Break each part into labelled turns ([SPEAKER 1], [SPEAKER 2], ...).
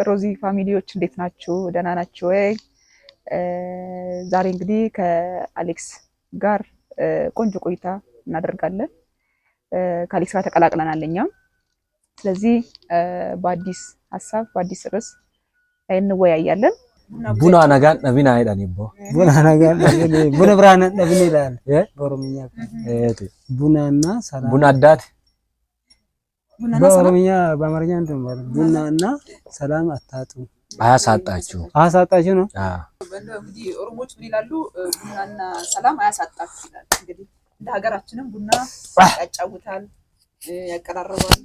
[SPEAKER 1] ሮዚ family ዎች እንዴት ናችሁ? ደህና ናችሁ ወይ? ዛሬ እንግዲህ ከአሌክስ ጋር ቆንጆ ቆይታ እናደርጋለን። ከአሌክስ ጋር ተቀላቅለናል እኛም። ስለዚህ በአዲስ ሀሳብ በአዲስ ርዕስ እንወያያለን።
[SPEAKER 2] Buna nagaan dhabinaa jedhani ibboo.
[SPEAKER 3] Buna nagaan dhabine buna biraan dhabine ይላል በኦሮምኛ። ቡናና ሰላም።
[SPEAKER 2] Buna addaati.
[SPEAKER 3] በኦሮምኛ በአማርኛ እንትን ማለት ቡናና ሰላም አታጡ።
[SPEAKER 2] አያሳጣችሁ።
[SPEAKER 3] አያሳጣችሁ ነው።
[SPEAKER 1] እንግዲህ ኦሮሞዎች ምን ይላሉ? ቡናና ሰላም አያሳጣችሁ ይላል። እንግዲህ እንደ ሀገራችንም ቡና ያጫውታል፣ ያቀራርባል፣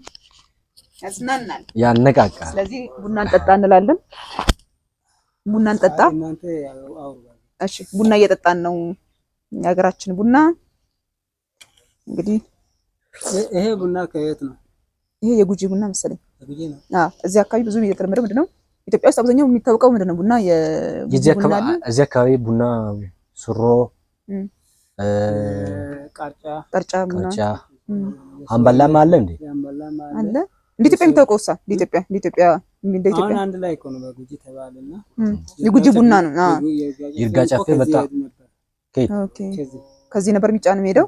[SPEAKER 1] ያዝናናል፣
[SPEAKER 2] ያነቃቃል።
[SPEAKER 1] ስለዚህ ቡና እንጠጣ እንላለን። ቡና እንጠጣ። እሺ፣ ቡና እየጠጣን ነው። የሀገራችን ቡና እንግዲህ
[SPEAKER 3] ይሄ ቡና ከየት ነው?
[SPEAKER 1] ይሄ የጉጂ ቡና መሰለኝ። አዎ፣ እዚህ አካባቢ ብዙ የተለመደ ምንድን ነው? ኢትዮጵያ ውስጥ አብዛኛው የሚታወቀው ምንድን ነው? ቡና የጉጂ ቡና አለ።
[SPEAKER 2] እዚህ አካባቢ ቡና ሱሮ፣
[SPEAKER 3] ቃርጫ፣
[SPEAKER 1] ቀርጫ ቡና፣
[SPEAKER 2] ቅርጫ፣ አምበላም አለ እንዴ?
[SPEAKER 1] አለ። እንደ ኢትዮጵያ የሚታወቀው እሳ እንደ ኢትዮጵያ
[SPEAKER 3] አሁን አንድ ላይ እኮ ነው በጉጂ ተባለና
[SPEAKER 1] የጉጂ ቡና ነው። አዎ።
[SPEAKER 2] ይርጋ ጨፌ በጣም
[SPEAKER 1] Okay፣ ከዚህ ነበር የሚጫን የሚሄደው።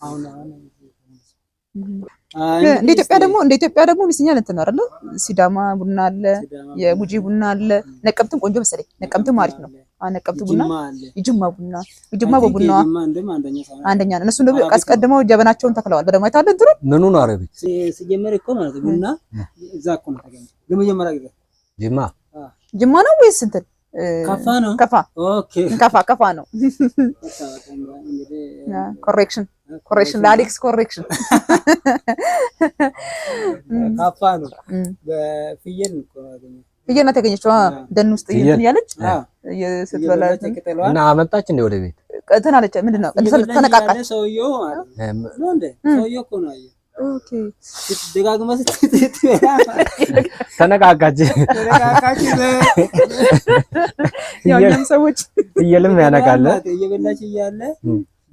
[SPEAKER 3] አሁን አሁን
[SPEAKER 1] እንደ ኢትዮጵያ ደግሞ ይመስለኛል እንትን ነው አይደለ? ሲዳማ ቡና አለ፣ የጉጂ ቡና አለ። ነቀምትም ቆንጆ መሰለኝ። ነቀምትም አሪፍ ነው። አዎ፣ ነቀምት ቡና፣ የጅማ ቡና፣ የጅማ በቡናዋ አንደኛ ነው። እነሱ ደግሞ አስቀድመው ጀበናቸውን ተክለዋል። በደግሞ አይተሃል እንትኑ
[SPEAKER 2] ምኑ ነው Arabic?
[SPEAKER 3] ሲጀመር እኮ ማለት ቡና እዛ እኮ ነው ተገኘ ለመጀመሪያ ጊዜ።
[SPEAKER 2] ጅማ።
[SPEAKER 1] ጅማ ነው ወይስ እንትን
[SPEAKER 3] ከፋ ነው?
[SPEAKER 1] ከፋ።
[SPEAKER 3] Okay።
[SPEAKER 1] ከፋ፣ ከፋ ነው። Correction, correction ለአሌክስ correction።
[SPEAKER 3] ካፋ ነው። በፍየል እኮ ነው ያገኘው።
[SPEAKER 1] ፍየል ናት ያገኘችው ደን ውስጥ እንትን እያለች ስትበላ
[SPEAKER 2] እና አመጣች እንደ ወደ ቤት?
[SPEAKER 1] እንትን አለች። ምንድን ነው፣ ተነቃቃች።
[SPEAKER 3] ሰውየው ማለት ነው እንደ ሰውየው እኮ ነው አየህ።
[SPEAKER 1] Okay።
[SPEAKER 3] ደጋግማ ስትበላ
[SPEAKER 2] ተነቃቃች።
[SPEAKER 3] ተነቃቃች።
[SPEAKER 1] ያው እኛም ሰዎች
[SPEAKER 2] ፍየልም ያነቃል።
[SPEAKER 3] እየበላች እያለ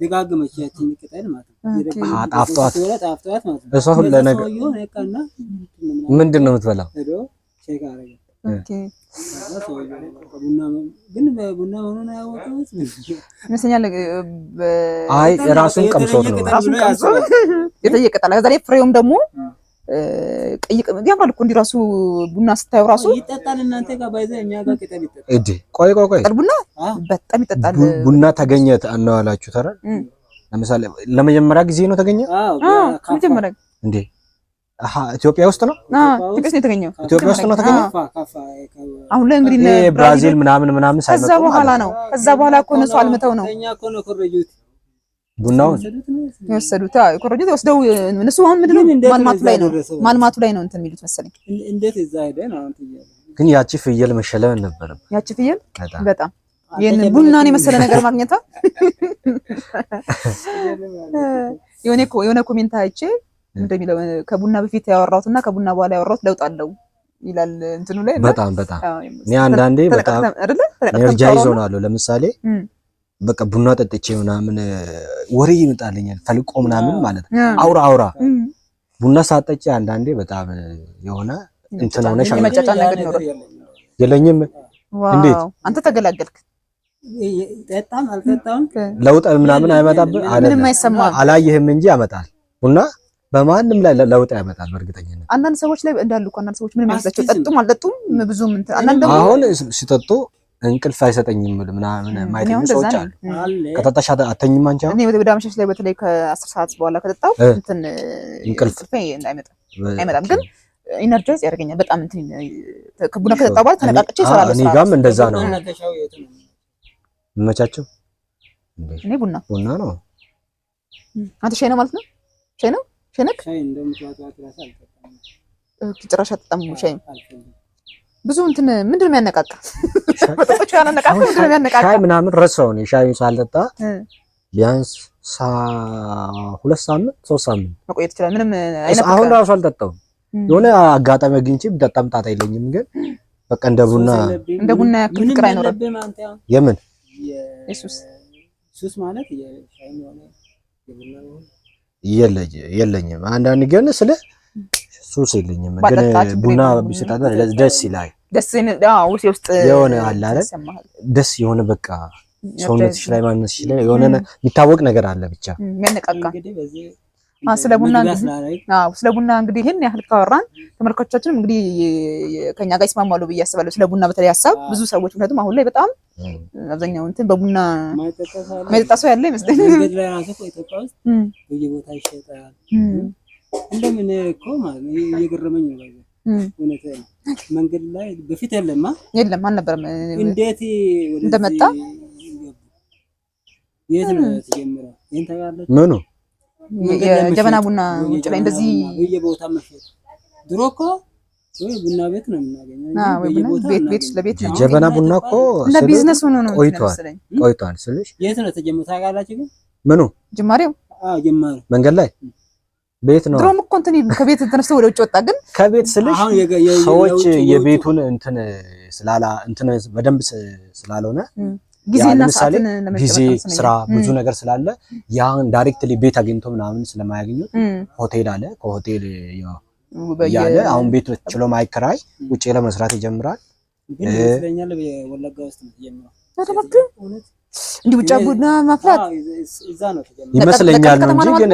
[SPEAKER 3] ደጋግመች ያችን ቅጠል ማለት ነው።
[SPEAKER 2] ጣፍጧት።
[SPEAKER 3] ጣፍጧት ማለት ነው።
[SPEAKER 2] እሷ ሁሉ ነገር
[SPEAKER 3] ሰውየው ነቃና
[SPEAKER 2] ምንድን ነው የምትበላው?
[SPEAKER 3] ሄዶ check አደረገ።
[SPEAKER 1] Okay።
[SPEAKER 3] ቡና ግን ቡና መሆኑን አያወቁት
[SPEAKER 1] ይመስለኛል።
[SPEAKER 2] አይ፣ ራሱን ቀምሶት ነው።
[SPEAKER 1] ራሱን ቀምሶ የተለየ ቅጠል፣ ከዛ ላይ ፍሬውም ደግሞ ቀይ ያምራል እኮ እንዲህ ራሱ ቡና ስታየው ራሱ።
[SPEAKER 3] ይጠጣል። እናንተ ጋር ባይዘ እኛ ጋር ቅጠል ይጠጣል።
[SPEAKER 2] እዴ፣ ቆይ ቆይ ቆይ።
[SPEAKER 1] ቅጠል ቡና በጣም ይጠጣል።
[SPEAKER 2] ቡና ተገኘ ነው ያላችሁት አይደል? ለምሳሌ ለመጀመሪያ ጊዜ ነው ተገኘ?
[SPEAKER 3] አዎ።
[SPEAKER 1] መጀመሪያ።
[SPEAKER 2] እንዴ? አሃ፣ ኢትዮጵያ ውስጥ ነው?
[SPEAKER 1] አዎ፣ ኢትዮጵያ ውስጥ ነው የተገኘው።
[SPEAKER 2] ኢትዮጵያ ውስጥ ነው ተገኘው?
[SPEAKER 1] አሁን ላይ እንግዲህ
[SPEAKER 2] ይሄ ብራዚል ምናምን ምናምን ሳይመጡ
[SPEAKER 1] ከዛ በኋላ ነው። ከዛ በኋላ እኮ እነሱ አልምተው ነው
[SPEAKER 3] እኛ እኮ ነው ኮረጁት።
[SPEAKER 2] ቡናውን
[SPEAKER 1] የወሰዱት። አዎ፣ የኮረጁት ወስደው እነሱ አሁን ምንድን ነው ማልማቱ ላይ ነው፣ ማልማቱ ላይ ነው እንትን የሚሉት መሰለኝ።
[SPEAKER 3] እንዴት እዛ ሄደን አሁን ትያለህ?
[SPEAKER 2] ግን ያቺ ፍየል መሸለም ነበረበት።
[SPEAKER 1] ያቺ ፍየል በጣም ይሄንን ቡናን የመሰለ ነገር ማግኘቷ። የሆነ comment አይቼ እንደሚለው ከቡና በፊት ያወራሁት እና ከቡና በኋላ ያወራሁት ለውጥ አለው ይላል እንትኑ ላይ።
[SPEAKER 2] በጣም በጣም እኔ አንዳንዴ በጣም energize ሆናለሁ። ለምሳሌ በቃ ቡና ጠጥቼ ምናምን ወሬ ይመጣልኛል ፈልቆ ምናምን ማለት ነው። አውራ አውራ። ቡና ሳጠጪ አንዳንዴ በጣም የሆነ እንትን ሆነሽ
[SPEAKER 1] የመጫጫን ነገር ይኖራል።
[SPEAKER 2] የለኝም። እንዴት?
[SPEAKER 1] አንተ ተገላገልክ።
[SPEAKER 3] ጠጣም አልጠጣም
[SPEAKER 2] ለውጥ ምናምን አይመጣብህ።
[SPEAKER 1] ምንም አይሰማም።
[SPEAKER 2] አላየህም እንጂ ያመጣል። ቡና በማንም ላይ ለውጥ ያመጣል በእርግጠኝነት።
[SPEAKER 1] አንዳንድ ሰዎች ላይ እንዳሉ እኮ አንዳንድ ሰዎች ምንም አይመስላቸው ጠጡም አልጠጡም ብዙም እንትን፣ አንዳንድ ደግሞ
[SPEAKER 2] አሁን ሲጠጡ እንቅልፍ አይሰጠኝም ምናምን የማይተኙ ሰዎች አሉ። ከጠጣሽ አተኝም አንቺ? አሁን
[SPEAKER 1] እኔ ወደ አመሻሽ ላይ በተለይ ከ10 ሰዓት በኋላ ከጠጣው እንትን
[SPEAKER 2] እንቅልፍ
[SPEAKER 1] አይመጣም፣ ግን energize ያደርገኛል በጣም። እንትን ቡና ከጠጣሁ በኋላ ተነቃቅቼ እሰራለሁ።
[SPEAKER 2] እኔ ጋርም እንደዛ ነው። የሚመቻቸው
[SPEAKER 1] እኔ ቡና።
[SPEAKER 2] ቡና ነው።
[SPEAKER 1] አንተ ሻይ ነው ማለት ነው? ሻይ ነው? ሻይ ነክ ጭራሽ አትጠጣም ሻይ። ብዙ እንትን ምንድን ነው የሚያነቃቃ? መጠጦች ያነቃቃ ምንድን ነው የሚያነቃቃ?
[SPEAKER 2] ሻይ ምናምን ረሳው። እኔ ሻይ ሳልጠጣ ቢያንስ 2 ሳምንት 3 ሳምንት
[SPEAKER 1] መቆየት ይችላል። ምንም
[SPEAKER 2] አሁን ራሱ አልጠጣውም። የሆነ አጋጣሚ አግኝቼ ብጠጣም ጣጣ የለኝም። ግን በቃ እንደ ቡና
[SPEAKER 1] እንደ ቡና ያክል ፍቅር አይኖርም።
[SPEAKER 2] የምን?
[SPEAKER 1] የሱስ።
[SPEAKER 3] ሱስ ማለት የሻይም ሆነ የቡና ሆነ
[SPEAKER 2] የለኝም። አንዳንድ ግን ስለ ሱስ የለኝም፣ ግን ቡና ቢሰጣ ደስ ይላል።
[SPEAKER 1] ደስ ውስጥ
[SPEAKER 2] የሆነ አለ አይደል? ደስ የሆነ በቃ ሰውነትሽ ላይ ማንነትሽ ላይ የሆነ የሚታወቅ ነገር አለ ብቻ
[SPEAKER 1] የሚያነቃቃ። ስለ ቡና ስለ ቡና እንግዲህ ይህን ያህል ካወራን ተመልካቾቻችንም እንግዲህ ከኛ ጋር ይስማማሉ ብዬ አስባለሁ። ስለ ቡና በተለይ ሀሳብ ብዙ ሰዎች ምክንያቱም አሁን ላይ በጣም አብዛኛው እንትን በቡና የማይጠጣ ሰው ያለ ይመስለኛል።
[SPEAKER 3] መንገድ ላይ ራሱ እኮ ኢትዮጵያ ውስጥ በየቦታ ይሸጣል። እንደምን እኮ ማለት ነው እየገረመኝ ነው። እውነት ነው። መንገድ ላይ በፊት የለማ
[SPEAKER 1] የለም አልነበረም።
[SPEAKER 3] እንዴት
[SPEAKER 1] እንደመጣ
[SPEAKER 3] የት ነው የተጀመረው? ይሄን ታውቃለህ?
[SPEAKER 2] ምኑ
[SPEAKER 1] የጀበና ቡና ውጭ ላይ እንደዚህ
[SPEAKER 3] በየቦታ መሸጥ ድሮ እኮ ወይ ቡና ቤት ነው የምናገኘው፣
[SPEAKER 1] ቤት ቤት ለቤት ነው።
[SPEAKER 2] ጀበና ቡና እኮ
[SPEAKER 1] እንደ ቢዝነስ ሆኖ ነው
[SPEAKER 2] ቆይቷል ቆይቷል ስልሽ
[SPEAKER 3] የት ነው ተጀመረው ታውቃላችሁ? ግን
[SPEAKER 2] ምኑ
[SPEAKER 1] ጅማሬው?
[SPEAKER 3] አዎ ጅማሬው
[SPEAKER 2] መንገድ ላይ ቤት ነው።
[SPEAKER 1] ድሮም እኮ እንትን ከቤት ተነስቶ ወደ ውጭ ወጣ። ግን
[SPEAKER 2] ከቤት ስልሽ ሰዎች የቤቱን እንትን ስላላ እንትን በደንብ ስላልሆነ
[SPEAKER 1] ጊዜና ሰዓትን
[SPEAKER 2] ጊዜ ስራ ብዙ ነገር ስላለ ያን directly ቤት አግኝቶ ምናምን ስለማያገኙት ሆቴል አለ። ከሆቴል ያለ አሁን ቤት ችሎ ማይከራይ ውጭ ለመስራት ይጀምራል።
[SPEAKER 3] ግን ይመስለኛል ወለጋ ውስጥ ነው የተጀመረው።
[SPEAKER 1] እንዲህ ውጭ ቡና ማፍላት
[SPEAKER 2] ይመስለኛል ነው እንጂ ግን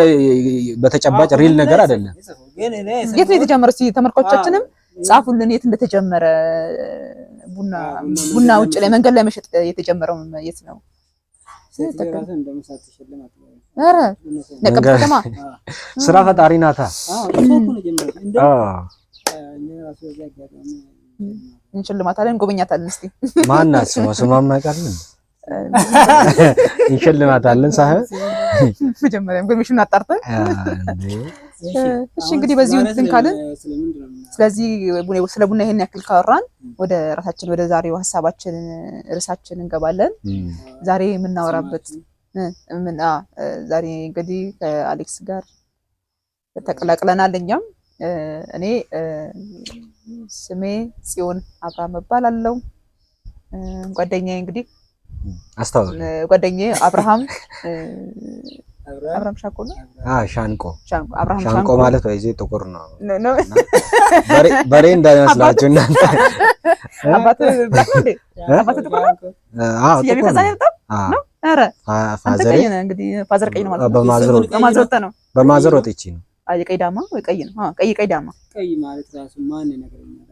[SPEAKER 2] በተጨባጭ real ነገር አይደለም።
[SPEAKER 1] የት ነው የተጀመረው? እስኪ ተመልካቾቻችንም ጻፉልን የት እንደተጀመረ ቡና ቡና ውጭ ላይ መንገድ ላይ መሸጥ የተጀመረው የት ነው? ኧረ ነቀምት ከተማ
[SPEAKER 2] ስራ ፈጣሪ ናታ።
[SPEAKER 1] እንሸልማታለን፣ እንጎበኛታለን። እስኪ
[SPEAKER 2] ማናት ስሟ? ስሟም አይቀርም እንሸልማታለን ሳይሆን
[SPEAKER 1] መጀመሪያ information አጣርተን። እሺ እንግዲህ በዚሁ እንትን ካልን ስለዚህ ስለ ቡና ይሄን ያክል ካወራን ወደ ራሳችን ወደ ዛሬው ሀሳባችን ርዕሳችን እንገባለን። ዛሬ የምናወራበት ምን ዛሬ እንግዲህ ከአሌክስ ጋር ተቀላቅለናል። እኛም እኔ ስሜ ጽዮን አብርሃም እባላለሁ። ጓደኛዬ እንግዲህ
[SPEAKER 2] አስታውቅ
[SPEAKER 1] ጓደኛዬ አብርሃም አብርሃም ሻንቆ ነው።
[SPEAKER 2] አዎ ሻንቆ ሻንቆ ማለት ወይ እዚህ ጥቁር ነው። በሬ እንዳይመስላችሁ እናንተ።
[SPEAKER 1] አባት black ነው እንዴ? አባት ጥቁር ነው።
[SPEAKER 2] አዎ ጥቁር ነው።
[SPEAKER 1] ነው። ኧረ father እንግዲህ father ቀይ ነው ማለት ነው። በ mother ወጥተህ ነው።
[SPEAKER 2] በ mother ወጥቼ ነው።
[SPEAKER 1] አይ ቀይ ዳማ ወይ ቀይ ነው። አዎ ቀይ ቀይ ዳማ።
[SPEAKER 3] ቀይ ማለት ራሱ ማን ይነግረኛል?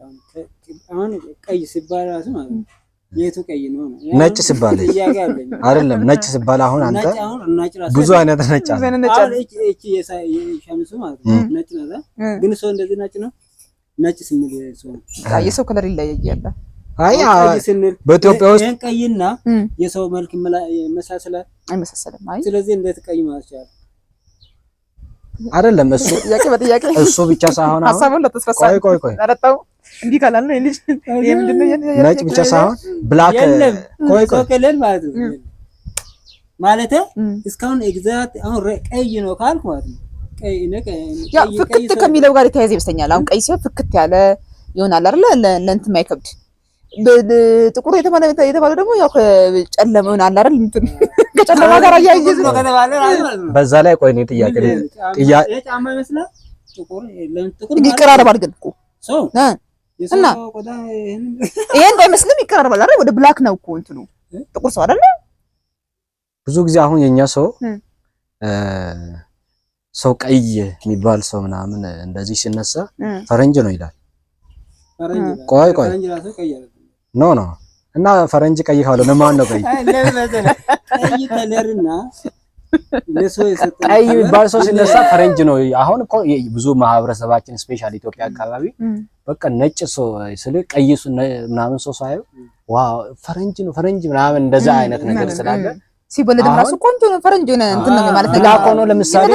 [SPEAKER 3] አሁን ቀይ ሲባል ራሱ ማለት ነው የቱ ቀይ ነው?
[SPEAKER 2] ነጭ ሲባል አይደለም። ነጭ ሲባል አሁን አንተ ብዙ አይነት ነጭ አለ።
[SPEAKER 3] እቺ የሸሚሱ ማለት ነው ነጭ ነው፣ ግን ሰው እንደዚህ ነጭ ነው። ነጭ ስንል ሰው
[SPEAKER 1] የሰው color ይለያያል።
[SPEAKER 2] አይ በኢትዮጵያ ውስጥ
[SPEAKER 3] ይሄን ቀይና የሰው መልክ ይመሳሰላል
[SPEAKER 1] አይመሳሰልም? አይ
[SPEAKER 3] ስለዚህ እንዴት ቀይ ማለት ይቻላል?
[SPEAKER 2] አይደለም እሱ
[SPEAKER 1] ጥያቄ በጥያቄ
[SPEAKER 2] እሱ ብቻ ሳይሆን አሁን
[SPEAKER 1] ሀሳቡን ለተስፈሳ
[SPEAKER 2] ቆይ ቆይ ቆይ
[SPEAKER 1] አረጣው እንዲህ ካላል ነው ልጅ ይሄ ምንድነው?
[SPEAKER 2] ነጭ ብቻ ሳይሆን black ቆይ ቆይ
[SPEAKER 3] color ማለት ነው ማለት እስካሁን exact አሁን ቀይ ነው ካልኩ ማለት ነው ቀይ ነው።
[SPEAKER 1] ያ ፍክት ከሚለው ጋር የተያያዘ ይመስለኛል። አሁን ቀይ ሲሆን ፍክት ያለ ይሆናል አይደለ? ለእንትን የማይከብድ ጥቁር የተባለ ደግሞ ያው ከጨለማ ይሆናል አይደል? እንትን ከጨለማ ጋር አያይዝ
[SPEAKER 3] ነው ከተባለ ማለት ነው።
[SPEAKER 2] በዛ ላይ ቆይ ነው ጥያቄ ጥያቄ
[SPEAKER 3] ጫማ ይመስላል ጥቁር ለምን ጥቁር
[SPEAKER 1] ይቀራረባል ግን እኮ
[SPEAKER 3] ሰው
[SPEAKER 1] እና ይሄን ባይመስልም ይቀራረባል አይደል? ወደ black ነው እኮ እንትኑ ጥቁር ሰው አይደል?
[SPEAKER 2] ብዙ ጊዜ አሁን የኛ ሰው ሰው ቀይ የሚባል ሰው ምናምን እንደዚህ ሲነሳ ፈረንጅ ነው ይላል። ቆይ ቆይ no no እና ፈረንጅ ቀይ ካልሆነ ማን ነው ቀይ? ቀይ የሚባል ሰው ሲነሳ ፈረንጅ ነው። አሁን እኮ ብዙ ማህበረሰባችን specially ኢትዮጵያ አካባቢ በቃ ነጭ ሰው ስለ ቀይ ምናምን ሰው ሳየው wow ፈረንጅ ነው ፈረንጅ ምናምን እንደዛ አይነት ነገር ስላለ
[SPEAKER 1] ሲወለድም ራሱ ቆንጆ ነው ፈረንጅ ሆነ እንትን ነው ማለት ነው።
[SPEAKER 2] black ሆኖ ለምሳሌ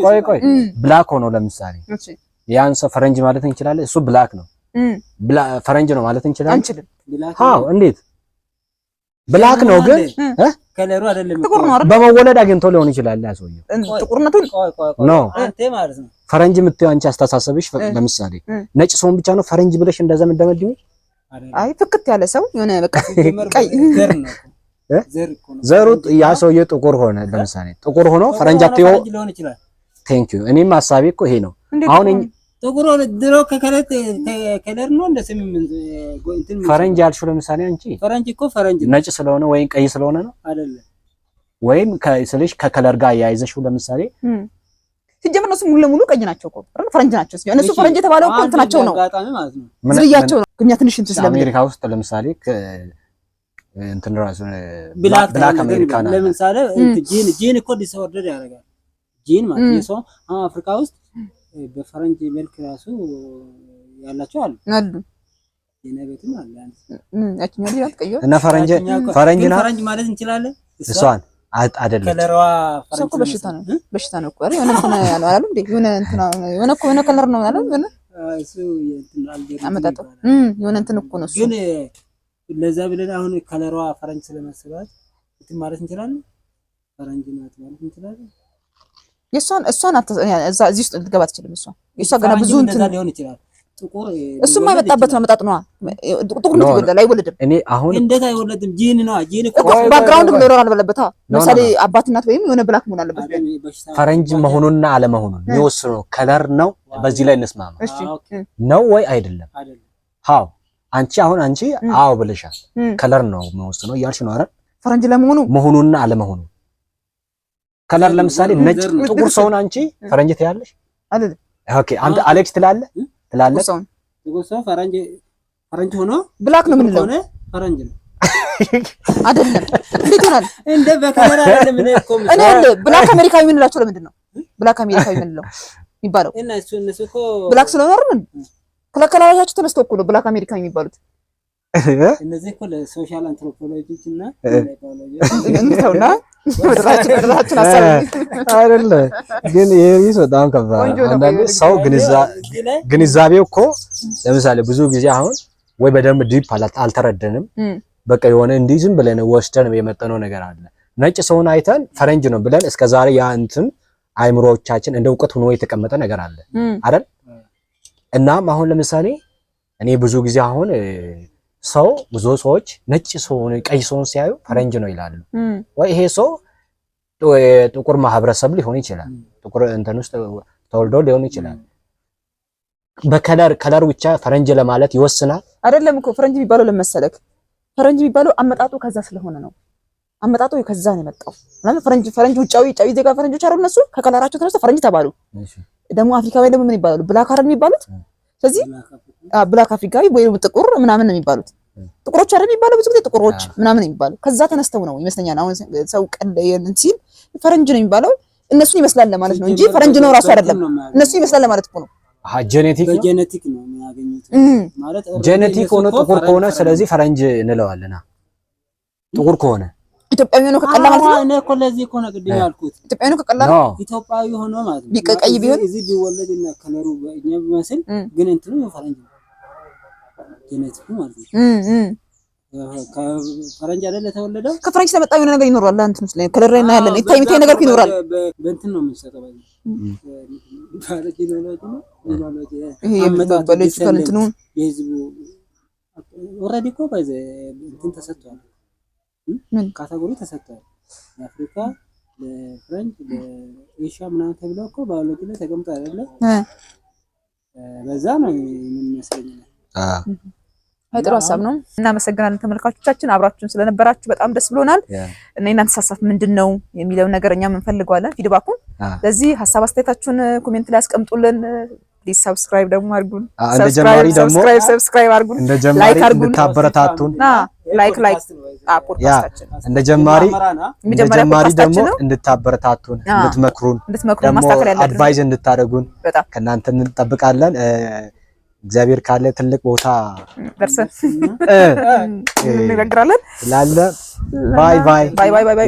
[SPEAKER 2] ቆይ ቆይ black ሆኖ ለምሳሌ ያን ሰው ፈረንጅ ማለት እንችላለን። እሱ black ነው ፈረንጅ ነው ማለት እንችላለን?
[SPEAKER 1] አንችልም።
[SPEAKER 2] አዎ እንዴት black ነው ግን
[SPEAKER 3] color ኡ አይደለም
[SPEAKER 1] ጥቁር ነው አይደል?
[SPEAKER 2] በመወለድ አግኝቶ ሊሆን ይችላል ያ ሰውዬው
[SPEAKER 1] ጥቁርነቱን
[SPEAKER 2] no
[SPEAKER 3] አንተ ማለት ነው።
[SPEAKER 2] ፈረንጅ የምትይው አንቺ አስተሳሰብሽ ለምሳሌ ነጭ ሰውን ብቻ ነው ፈረንጅ ብለሽ እንደዛ የምትደመድሚው?
[SPEAKER 1] አይ ፍክት ያለ ሰው የሆነ በቃ ቀይ
[SPEAKER 2] ዘሩ ያ ሰውዬ ጥቁር ሆነ ለምሳሌ ጥቁር ሆኖ ፈረንጅ አትይው። thank you። እኔም ሀሳቤ እኮ ይሄ ነው። አሁን
[SPEAKER 3] ጥቁር ድሮ ከ color ነው እንደ ስም እንትን
[SPEAKER 2] ፈረንጅ ያልሽው ለምሳሌ አንቺ
[SPEAKER 3] ፈረንጅ እኮ ፈረንጅ
[SPEAKER 2] ነጭ ስለሆነ ወይም ቀይ ስለሆነ ነው
[SPEAKER 3] አይደለም?
[SPEAKER 2] ወይም ስልሽ ከ color ጋር አያይዘሽው ለምሳሌ
[SPEAKER 1] ሲጀምር እነሱ ሙሉ ለሙሉ ቀይ ናቸው እኮ ፈረንጅ ናቸው። እነሱ ፈረንጅ የተባለው እኮ እንትናቸው ነው፣ ዝርያቸው ነው። እኛ ትንሽ እንትን ስለምን
[SPEAKER 2] አሜሪካ ውስጥ ለምሳሌ እንትን ራሱ black American
[SPEAKER 3] ለምሳሌ ጂን እኮ disorder ያደርጋል። ጂን ማለት የሰው አሁን አፍሪካ ውስጥ በፈረንጅ መልክ ራሱ ያላቸው አሉ
[SPEAKER 1] አሉ
[SPEAKER 3] የነቤትም አለ
[SPEAKER 2] እና ፈረንጅ ፈረንጅ ናት
[SPEAKER 3] ፈረንጅ ማለት እንችላለን።
[SPEAKER 2] እሷን አይደለም
[SPEAKER 3] color ዋ
[SPEAKER 1] ፈረንጅ እኮ በሽታ ነው፣ በሽታ ነው እኮ የሆነ እንትን አላሉ እንዴ? የሆነ እንትን የሆነ እኮ የሆነ color ነው አላሉ? የሆነ
[SPEAKER 3] እሱ የእንትን አልጀሪያ
[SPEAKER 1] አመጣጡ የሆነ እንትን እኮ ነው እሱ።
[SPEAKER 3] ግን ለዛ ብለን አሁን color ዋ ፈረንጅ ስለመሰላት እንትን ማለት እንችላለን። ፈረንጅ ናት ማለት እንችላለን።
[SPEAKER 1] የእሷን እሷን እዛ እዚህ ውስጥ ልትገባ አትችልም። እሷ የእሷ ገና ብዙ እንትን
[SPEAKER 3] ሊሆን ይችላል። ጥቁር
[SPEAKER 1] እሱማ የመጣበት ነው አመጣጥ ነዋ። ጥቁር እንዴት ይወለዳል? አይወለድም።
[SPEAKER 2] እኔ አሁን
[SPEAKER 3] እንዴት አይወለድም? ጂን ነው ጂን እኮ
[SPEAKER 1] background መኖር አለበት። ለምሳሌ አባት እናት ወይም የሆነ black መሆን አለበት።
[SPEAKER 2] ፈረንጅ መሆኑንና አለመሆኑን የሚወስነው color ነው። በዚህ ላይ እንስማማ ነው ወይ አይደለም? how አንቺ አሁን አንቺ አዎ ብለሻል። color ነው የሚወስነው እያልሽ ነው አይደል?
[SPEAKER 1] ፈረንጅ ለመሆኑ
[SPEAKER 2] መሆኑንና አለመሆኑ color ለምሳሌ ነጭ ጥቁር ሰውን አንቺ ፈረንጅ ትያለሽ
[SPEAKER 1] አይደል?
[SPEAKER 2] okay አንተ አሌክስ ትላለህ ትላለህ።
[SPEAKER 3] ጥቁር ሰው ፈረንጅ ፈረንጅ ሆኖ
[SPEAKER 1] black ነው የምንለው
[SPEAKER 3] ፈረንጅ ነው
[SPEAKER 1] አይደለም? እንዴት ይሆናል?
[SPEAKER 3] እንደ በ color አይደለም። እኔ እኮ
[SPEAKER 1] እኔ black አሜሪካዊ የምንላቸው ለምንድን ነው black አሜሪካዊ የምንለው የሚባለው?
[SPEAKER 3] እና እሱ እነሱ እኮ
[SPEAKER 1] black ስለሆነ አይደል? ከ color ኣቸው ተነስቶ እኮ ነው black አሜሪካዊ የሚባሉት።
[SPEAKER 3] እነዚህ እኮ ለ social anthropology እና
[SPEAKER 1] እንተውና ወደራችን ሐሳብ
[SPEAKER 2] አይደለ። ግን ይሄ በጣም ከባድ አንዳንዴ ሰው ግንዛቤው እኮ ለምሳሌ ብዙ ጊዜ አሁን ወይ በደንብ deep አልተረደንም። በቃ የሆነ እንዲህ ዝም ብለን ወስደን የመጠነው ነገር አለ። ነጭ ሰውን አይተን ፈረንጅ ነው ብለን እስከዛሬ ያ እንትን አይምሮቻችን እንደ እውቀት ሆኖ የተቀመጠ ነገር አለ አይደል? እናም አሁን ለምሳሌ እኔ ብዙ ጊዜ አሁን ሰው ብዙ ሰዎች ነጭ ሰውን ቀይ ሰውን ሲያዩ ፈረንጅ ነው ይላሉ። ወይ ይሄ ሰው ጥቁር ማህበረሰብ ሊሆን ይችላል፣ ጥቁር እንትን ውስጥ ተወልዶ ሊሆን ይችላል። በ color color ብቻ ፈረንጅ ለማለት ይወስናል።
[SPEAKER 1] አይደለም እኮ ፈረንጅ የሚባለው ለመሰለክ ፈረንጅ የሚባለው አመጣጡ ከዛ ስለሆነ ነው። አመጣጡ ከዛ ነው የመጣው። ማለት ፈረንጅ ፈረንጅ ውጫዊ ጫዊ ዜጋ ፈረንጆች አይደሉ እነሱ ከ color ኣቸው ተነስተው ፈረንጅ ተባሉ። ደግሞ አፍሪካዊ ደግሞ ምን ይባላሉ? black አይደል የሚባሉት። ስለዚህ black አፍሪካዊ ወይ ጥቁር ምናምን ነው የሚባሉት። ጥቁሮች አይደል የሚባለው ብዙ ጊዜ ጥቁሮች ምናምን የሚባለው ከዛ ተነስተው ነው ይመስለኛል። አሁን ሰው ሲል ፈረንጅ ነው የሚባለው እነሱን ይመስላል ለማለት ነው እንጂ ፈረንጅ ነው ራሱ አይደለም። እነሱን ይመስላል ለማለት እኮ ነው።
[SPEAKER 2] genetic
[SPEAKER 3] በ genetic ነው የሚያገኙት ማለት
[SPEAKER 2] genetic ሆኖ ጥቁር ከሆነ ስለዚህ ፈረንጅ እንለዋለን። ጥቁር ከሆነ
[SPEAKER 1] ኢትዮጵያዊ ሆኖ ከቀላ ማለት ነው።
[SPEAKER 3] እኔ እኮ ለዚህ እኮ ነው ቅድም ያልኩት።
[SPEAKER 1] ኢትዮጵያዊ ሆኖ ከቀላ ነው
[SPEAKER 3] ኢትዮጵያዊ ሆኖ ማለት ነው።
[SPEAKER 1] ቢቀይ ቢሆን
[SPEAKER 3] እዚህ ቢወለድ እና color ኡ በእኛ ቢመስል ግን እንትኑ ፈረንጅ ነው genetic ኡ ማለት ነው። ከፈረንጅ አይደል የተወለደው?
[SPEAKER 1] ከፈረንጅ ስለመጣ የሆነ ነገር ይኖራል። እንትን ውስጥ color ላይ እናያለን። ይታይ የሚታይ ነገር ይኖራል።
[SPEAKER 3] በእንትን ነው የምንሰጠው።
[SPEAKER 1] ይሄ biological እንትኑ
[SPEAKER 3] የህዝቡ already እኮ ባይዘ እንትን ተሰጥቷል።
[SPEAKER 1] ምን
[SPEAKER 3] category ተሰጥቷል። ለአፍሪካ፣ ለፈረንጅ፣ ለኤሽያ ምናምን ተብሎ እኮ ባዮሎጂ ላይ ተቀምጧል አይደለ? በዛ ነው የሚመስለኝ።
[SPEAKER 1] ጥሩ ሀሳብ ነው። እናመሰግናለን ተመልካቾቻችን፣ አብራችሁን ስለነበራችሁ በጣም ደስ ብሎናል። እና የእናንተ ሀሳብ ምንድን ነው የሚለውን ነገር እኛም እንፈልገዋለን feedback ኡን። ለዚህ ሀሳብ አስተያየታችሁን comment ላይ አስቀምጡልን። please subscribe ደግሞ አድርጉን። subscribe subscribe አድርጉን።
[SPEAKER 2] እንደ ጀማሪ እንድታበረታቱን
[SPEAKER 1] like like ፖድካስታችን
[SPEAKER 2] እንደ ጀማሪ ደግሞ እንድታበረታቱን፣ እንድትመክሩን፣
[SPEAKER 1] እንድትመክሩን ማስተካከል ያለብን
[SPEAKER 2] advise እንድታደርጉን ከእናንተ እንጠብቃለን። እግዚአብሔር ካለ ትልቅ ቦታ
[SPEAKER 1] ደርሰን እንነግራለን።
[SPEAKER 2] ላለ bye bye
[SPEAKER 1] bye bye bye።